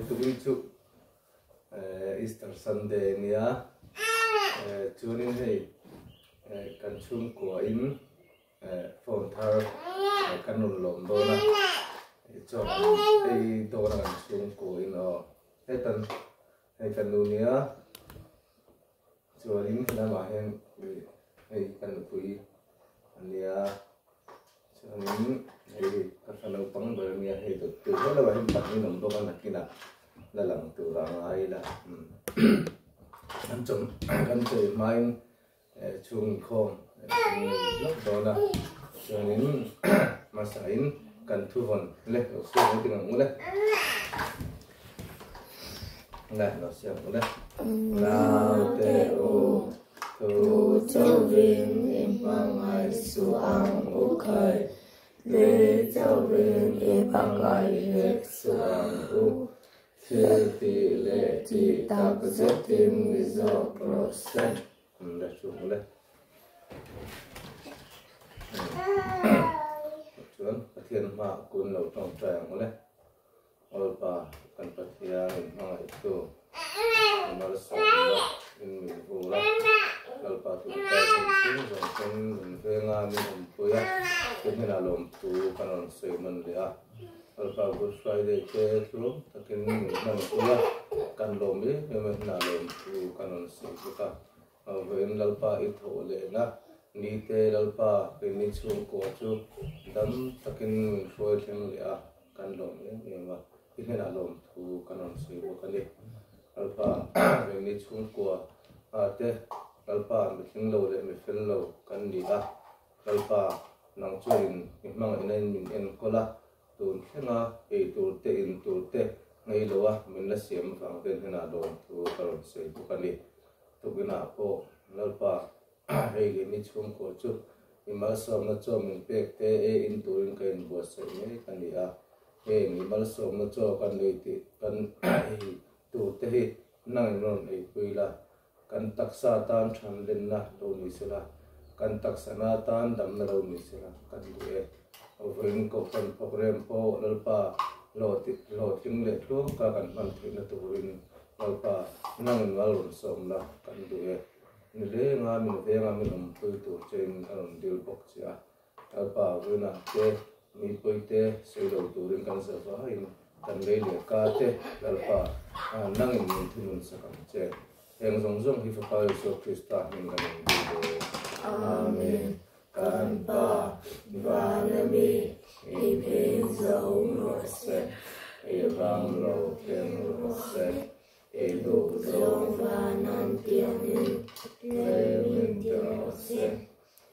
tukin chu Easter Sunday ania chuanin hei kan chhungkua in phone thar kan rawn lawm dawn a chuan ei dawn a kan chhungkua in aw hetan hei kan nu nia Chuanin helamah hian hei ka nupui a nia chuanin hei ka fa naupang ber a nia hei dawt tur vel lamah hian pahnih an awm bawk a nakinah la lang tur a ngai ila kan chawm kan chawi hmain chhung inkhawm lawk dawn a chuanin hmasain kan thuvawn le lo siam ang ting ang u le. Naute u, thu chauvin i hmangaih suh ang u khai, lei chauvin i hmangaih hek suh ang u. Thil tih leh tih tak zetin ni zawk rawh se. Chuan Pathian hmaah kun lo tawngtai ang u le. Awlpa kan Pathian in hmangaihtu i malsawmna in min vur a, Lalpa tunkai hun chhung zawng ten min venga min awmpui a, te hnenah lawmthu kan rawn sawi nawn leh a. Lalpa Good Friday te tluang takin min hmanpui a, kan lawm em em a hnenah lawmthu kan rawn sawi bawk a. Vawiin Lalpa i thawh lehna nite Lalpa keini chhungkua chu dam takin min hruai thleng leh a. Kan lawm em em a, i hnenah lawmthu kan rawn sawi bawk a ni. Lalpa, keini chhungkua te, Lalpa, mi tling lo leh mi fel lo kan ni a. Lalpa, nang chuanin i hmangaihna in min enkawl a, tun thlenga ei tur te, in tur te ngei lo a min la siam avang ten hnenah lawmthu ka rawn sawi bawk a ni. Tukinah pawh Lalpa, Hei keini chhungkaw chu i malsawmna chaw min pek te e in turin ka inbuatsaih mek a ni a. Heng i malsawmna chaw kan ei tih kan ei tur te hi nang in rawn eipui la, kan taksa tan thanlenna lo ni sela, kan taksana tan damna lo ni sela kan duh e. Vawiin Kohhran program pawh Lalpa hlawhtling leh tluang ka kan hman theihna turin Lalpa nang in mal rawn sawm la kan duh e. Ni lenga min venga min awmpui tur chein a rawn dil bawk che a. Lalpa Rina te, mipui te sawi lo turin kan za vaiin kan lei leh ka te Lalpa nangin min thunun sak ang che. Heng zawng zawng hi Fapa Isua Krista hming kan rawn dil e. Amen. Kan Pa, Vana mi, i hming zawng rawh se, i ram lo thleng rawh se. I duh zawng van an tiangin lei min ti rawh se.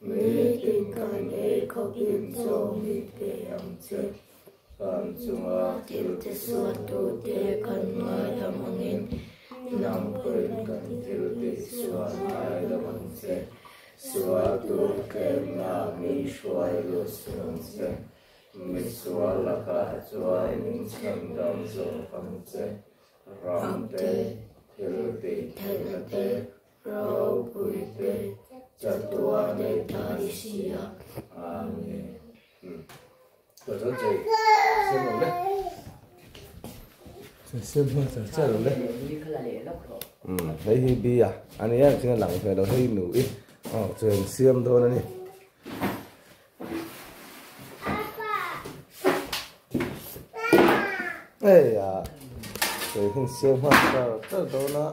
Nitin kan ei khawpin chaw min pe ang che. Kan chunga thil ti sualtute kan ngaidam angin nang pawhin kan thil tih sual ngaidam ang che. Sual tur tlemna min hruai lut suh ang che. Misual lakah chuan min chhandam zawk ang che. Ram te, thil tih theihna te, ropui te, chatuan e ta i si a. Amen. Hei hi bi a, a nia chuan a lang ve lo hei nu i aw chuan siam dawn a ni. Ei a kei hian siam nghal char char dawn a.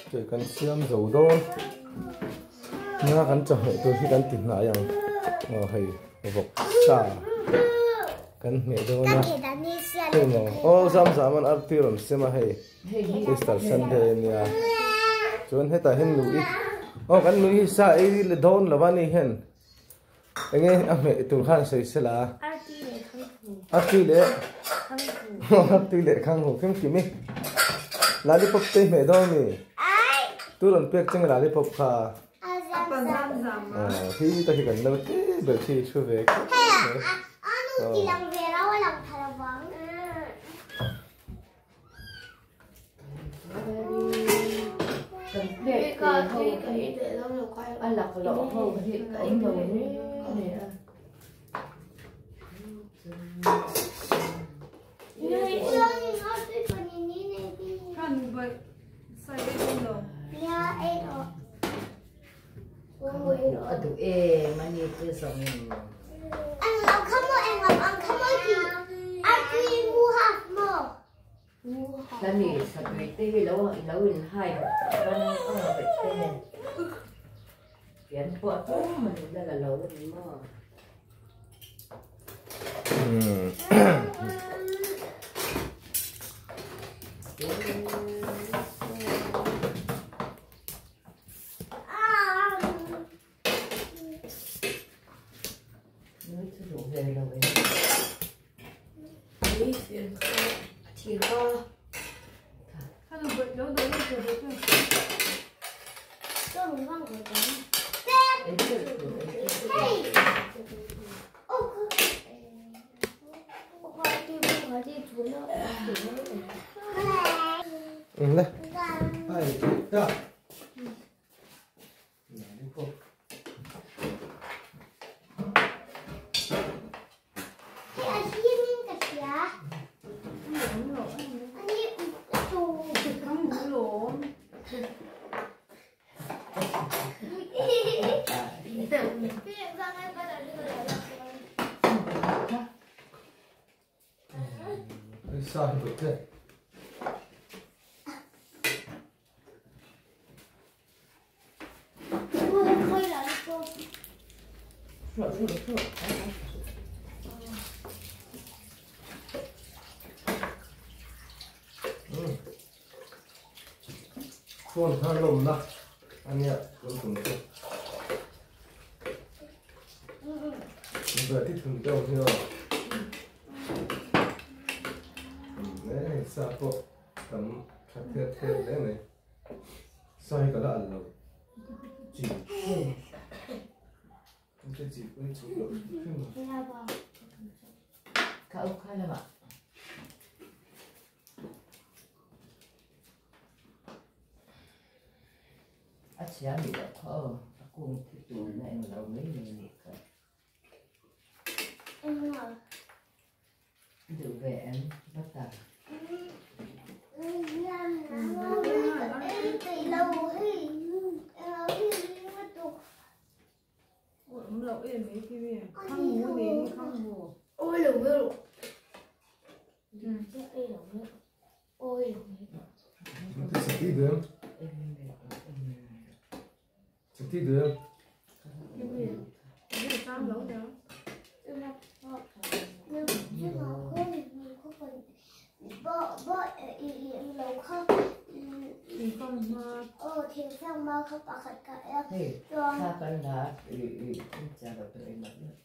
Tui kan siam zo dawn nia kan chawhmeh tur hi kan ti hnai ang aw hei vawk sa kan hmeh dawn a. Hei maw aw Zamzam an arti rawn sem a hei Easter Sunday ania chuan hetah hian nui aw kan nui hi sa ei leh dawn lo a ni hian enge a hmeh tur khan sawi sela arti leh arti leh khanghu kimkim i lollipop te i hmeh dawn a mi tu rawn pek che nge lollipop kha. Khi ta khi kan lo te ber khi thu ve khawp mai. A duh em a ni chu zawng in. Hlami satui te hi lo lo in hai ban a nga bet te pian pawh a tum a ni la la lo a ni maw. Le ai ta Sa hi bawk te. Phone kha lawmna ania kan tum chu. Ti thun deuh hi aw. Sa pawh tam tha ther ther hle mai. Sa hi ka la al lo. Chi. Te chi pawh chu lo hrim hrim a. Ka u kha lamah. A chhia ni loh kha aw. A kung thi tur na eng lo mai mai ni kha. Duh ve em bata. Chati duh em? Hei, thla kan la i i char lo ei mat mat.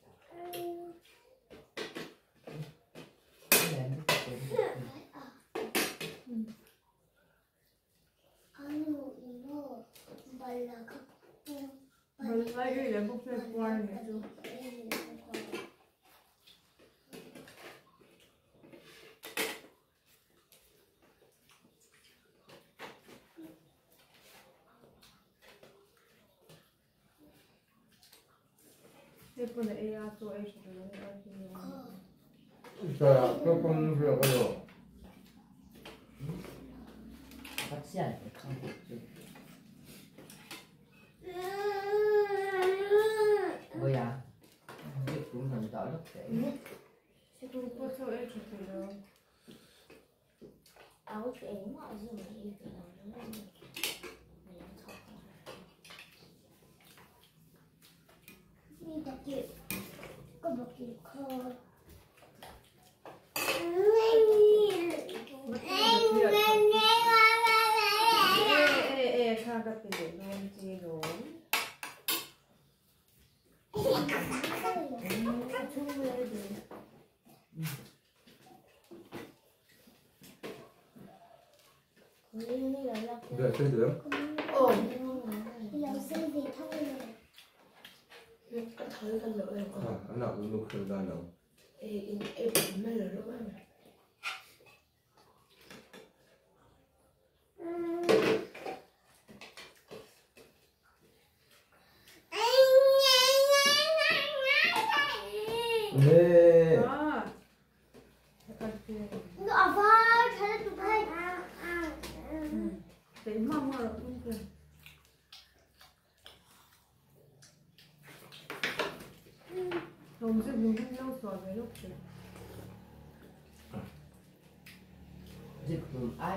Ai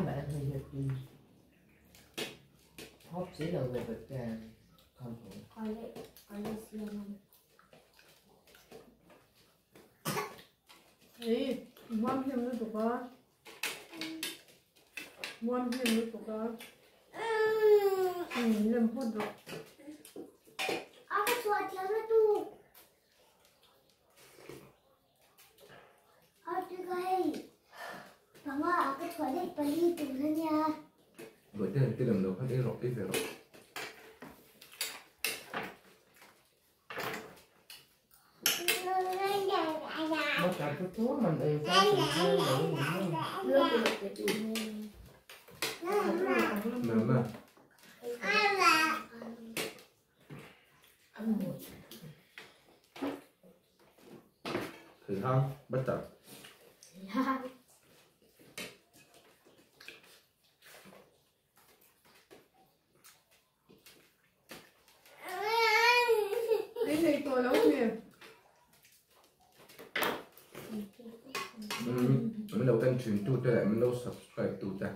mà đang hơi hơi hop chỉ là người bật không ấy muam hiểm nó tụi con muam hiểm nó tụi con làm hốt được à cái chuột thiếu nó tu à tôi cái bà cái chuột đấy bà đi tụi nó nha. Vậy thế cái làm đồ khác đi rồi đi về rồi. Bắt cả cái thuốc mình đi sao thì chưa đủ mà. Thì không bắt chặt. Cái này tôi nấu nè. Mình đầu tiên chuyển tu te mình đâu subscribe tu te.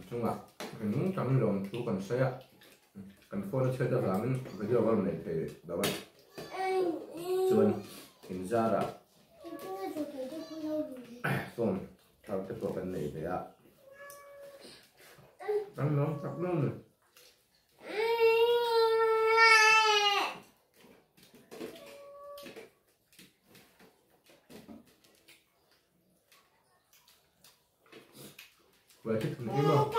Chung là mình chẳng lòng chú cần xe ạ. Cần phone nó chơi được là mình video vào này thì đó bạn. Chuan in ra phone thao tiếp tục cần này thế ạ. Đang nóng sắp nóng rồi. Vậy thích mình không?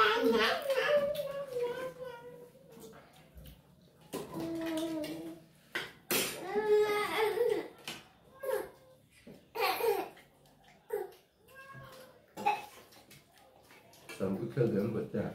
Sao cứ kêu đến bật ra?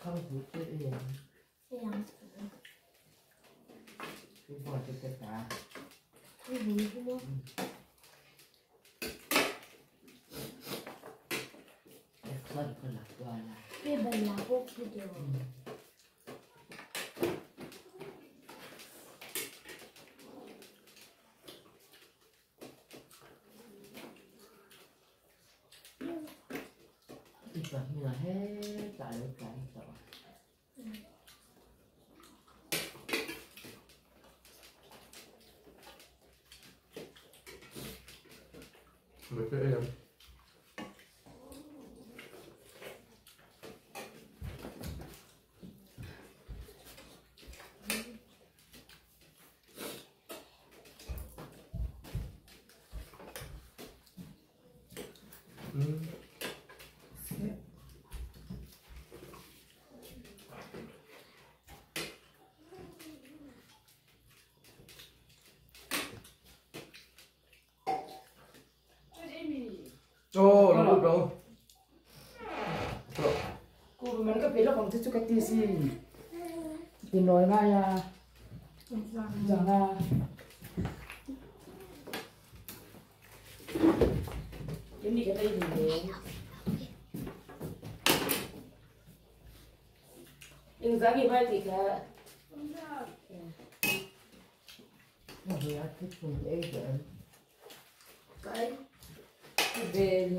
Không hút cái gì. Cái bò cho cái cá. Con con lạc qua là. Cái bò là bốc cái điều. Như là hết tại cái rồi. Một cái em. Oh, lo lut lo. Ku man ka pe lo kong chu ka ti si. Ti noi nga ya. Zang a. Cái gì cái đây thì Nhưng giá gì mai thì cả. Cái về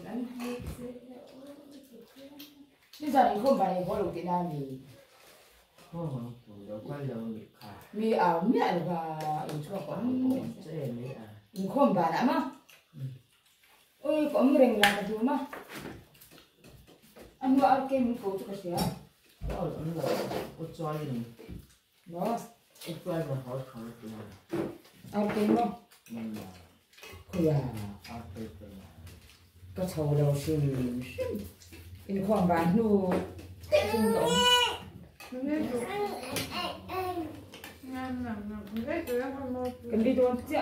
ăn bây giờ mình không phải có đồng tiền nào thì mi áo mẹ và cho con mình không bà đã mà ôi có mình là cái thứ mà ăn mua ăn kem mình cố cho cái gì á đó ăn kem không cái thầu đầu xì in khoảng bán nu trung tổng cần đi đâu chứ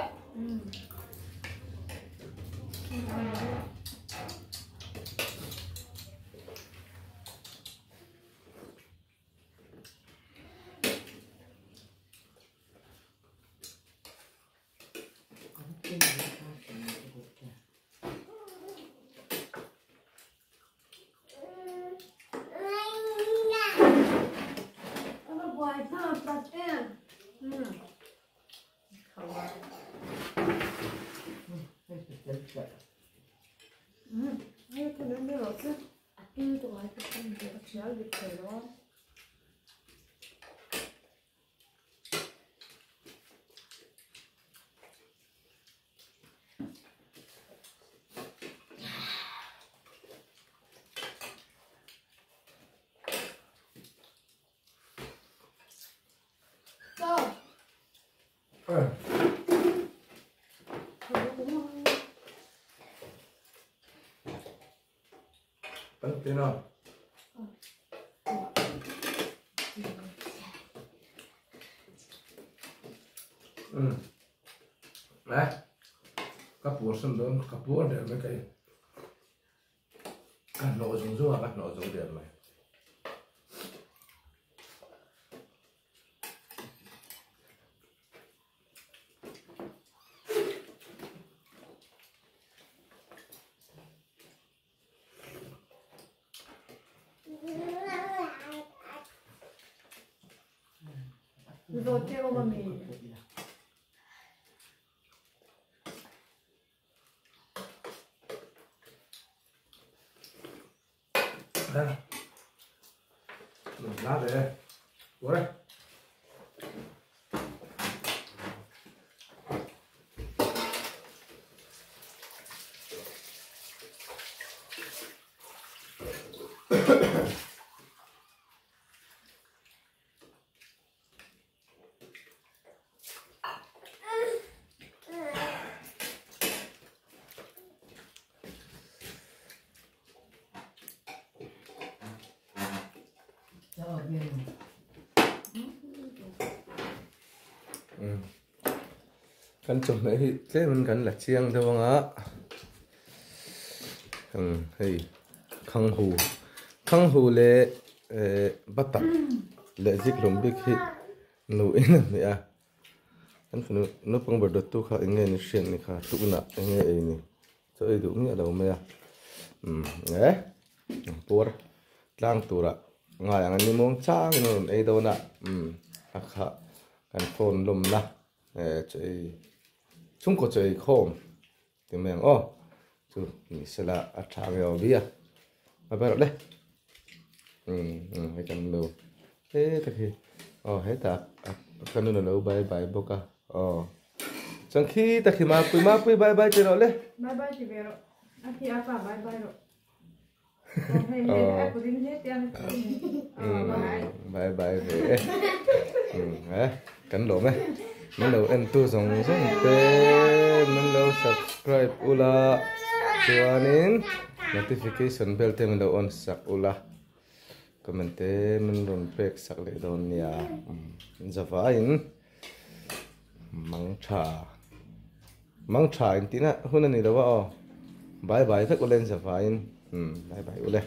Bánh nào? Đấy, các bố sân đón các bố để mấy cái các nội dung dung à các nội dung để mày. Lá về, uống đây. Kan chum mai hi tlem kan la chiang deuh anga hei khang hu le batak le zik lum bik hi nu in ani a kan fanu naupang ber dawt tu kha eng nge ni hriat ni kha tukna eng nge ei ni chaw ei duh ngiah lo mai a e puar tlang turah ngai ang ani muang chang in a rawn ei dawn a a kha kan phone lawm na chei chhungkaw chei khawm ti mai ang aw chu ni sela a tha nge aw vi a a ber le hei kan lo he tak hi aw hetah ka nun alo bye bye bawk a aw chuan khi tak hi mapui mapui bye bye ti rawh le bye bye ti ve rawh a khi a pa bye bye rawh bye bye ve kan lawm e min lo en tu zawng zawng te min lo subscribe ula. Chuanin notification bell te min lo on sak ula comment te min rawn pek sak leh dawn nia zavaiin mang tha mang tha in tihna hun a ni lo a aw bye bye vek ule in zavaiin bye bye ule.